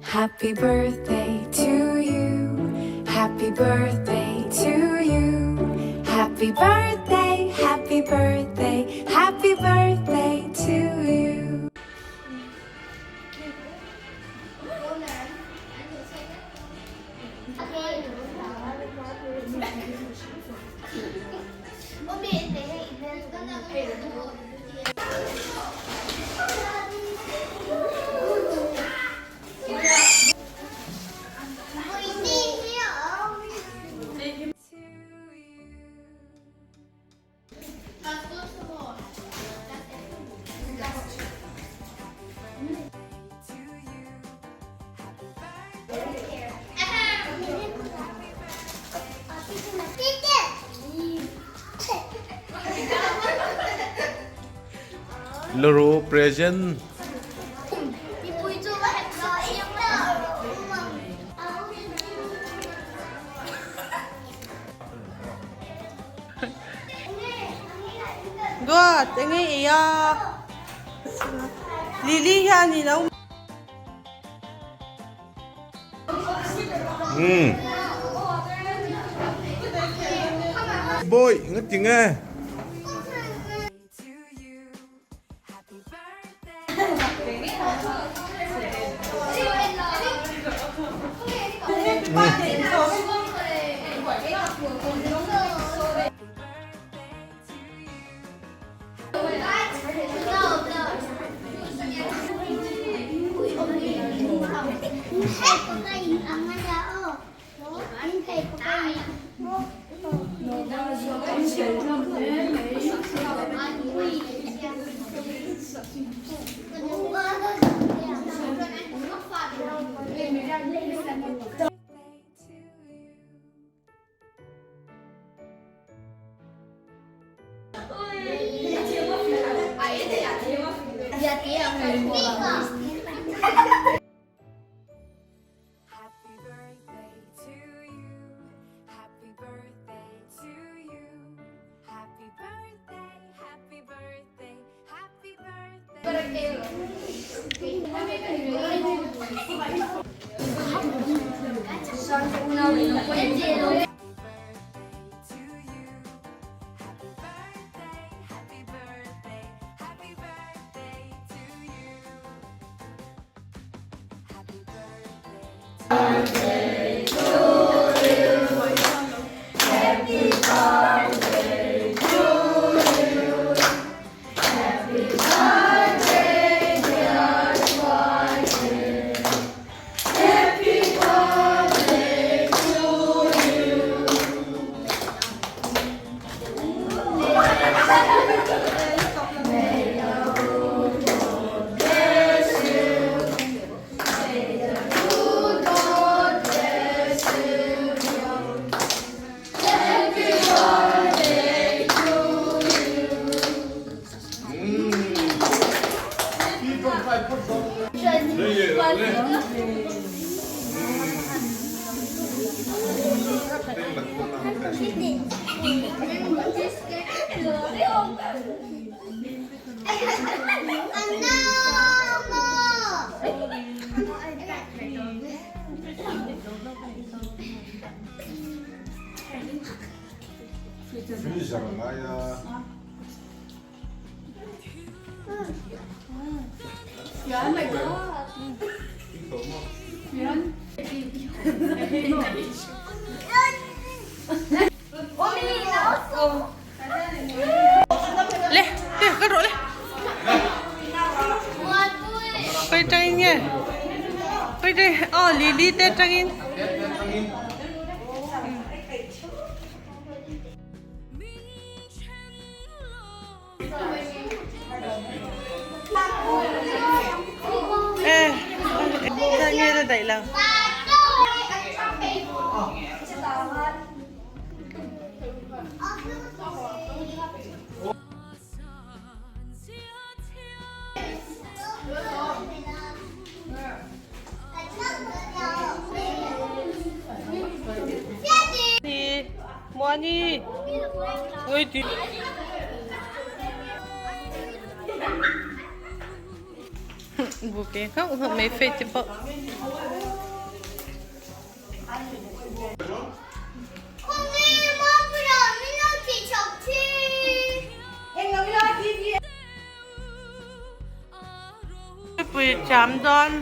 Happy birthday to you Happy birthday to you Happy birthday Happy birthday Happy birthday to you. Laro present. Duat enge ei a Lily hian i lo Umm Bawi nga ti nge. Happy birthday to you. Happy birthday to you. Happy birthday, happy birthday, happy birthday. To you. Happy birthday, happy birthday, happy birthday to you. Happy birthday. Freezer a ngai a. Le, le, kal rawh le. Khawi tangin nge? Khawi tangin? Aw, Lily te tangin. Eh, nge la daih lo. Muani, ngei ti. Bu ve nghauh nghauh mai fei te pawh. Pui cham dawn.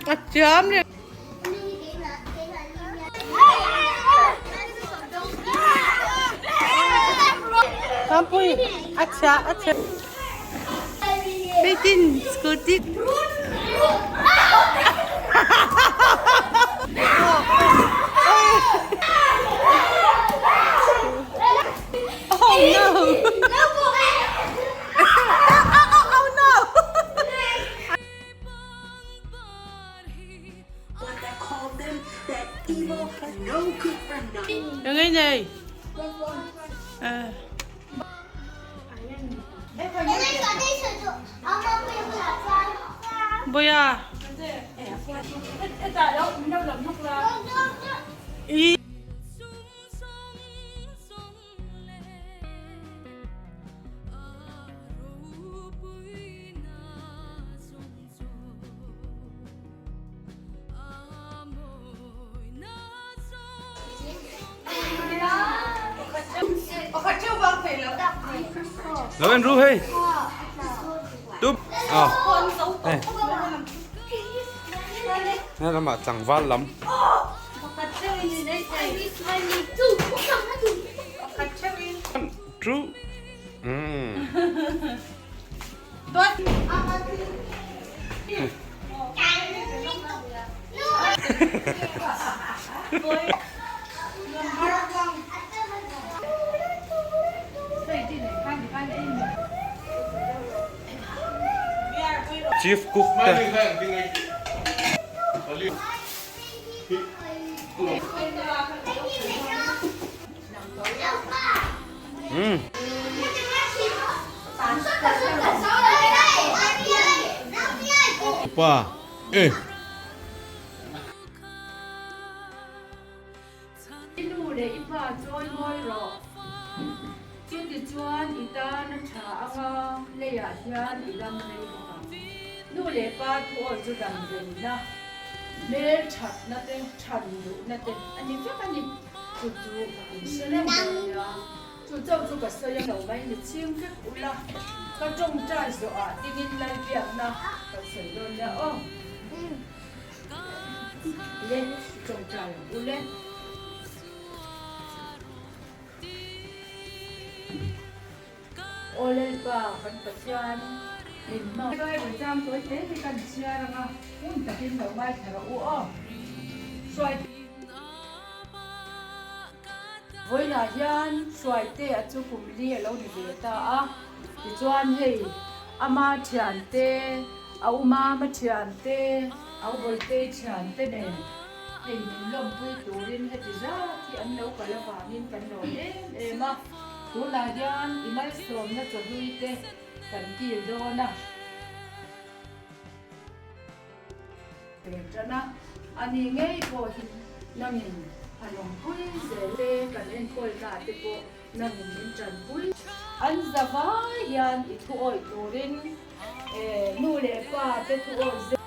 A cham le. Pampui a chhia a chhia. Meitin scooty. Oh no! Oh no! Cái này. À. Boya. I. Lo en ru hei. Tup. À. Này. Đây là mà chẳng van lắm. True. Mm. Chief cook te. Mm. Pa. Eh. I nu leh i pa chawi mawi rawh. Chutichuan i tan a tha anga leiah hian i dam rei bawk ang. Nu leh pa thu awi chu dam reina, hmel thatna te, than duhna te a ni vek a ni. Chu chu in hre reng dawn nia. Chu chauh chu ka sawi a lo mai ni chhing vek ula, ka tawngtai zawhah dingin Lalbiakna kan sawi dawn nia aw. Le tawngtai ang u le. Aw Lalpa kan Pathian min hmang. Bible chang tawi hle hi kan chhiar anga hun takin lo ngaithla rawh u aw. Hruai. Vawiinah hian Hruaite a chu kum li a lo ni ve ta a, tichuan hei ama thiante, a u mama thiante, a u Bawltei thiante nen hei min lawmpui turin heti zat hi an lo kal avangin kan lawm em em a, tunah hian i malsawmna chawhlui te kan kil dawn a. Ve tan a, a ni ngei pawh hi nangin a lawmpui zel te kan enkawl na te pawh nangin min tanpui. An za vai hian i thu awih turin nu leh pa te thu awih zel.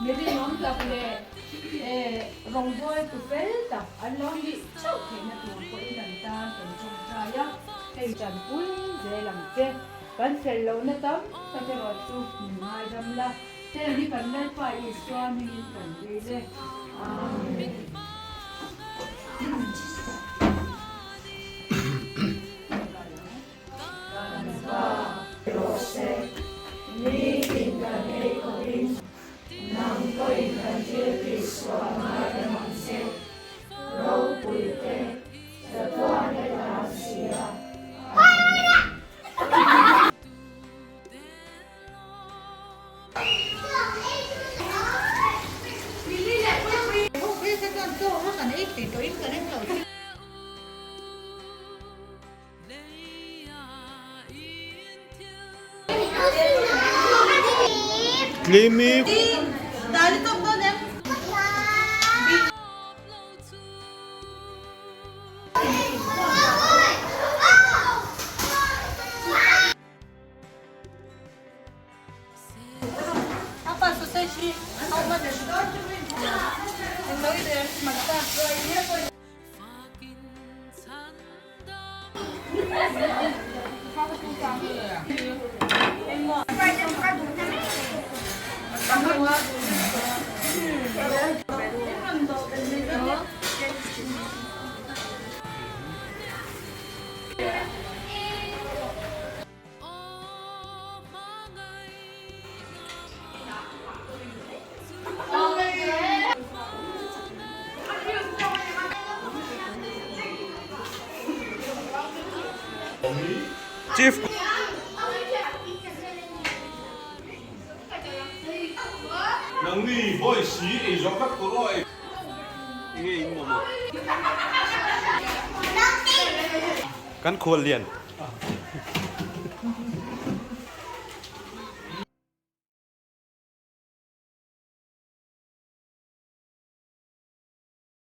Mi rinawm tak leh rawngbâwl tu fel tak an lo nih theuh theihna tur pawhin an tan kan tawngtai a, hei tanpui zel ang che. Kan fel lohna tam tak erawh chu min ngaidam la, heng hi kan Lalpa Isua hmingin kan dil e. Amen. Tlimi. Chief Nangni voice hi ei zawh vek tur aw ei. Enge in mamawh? Kan khual lian.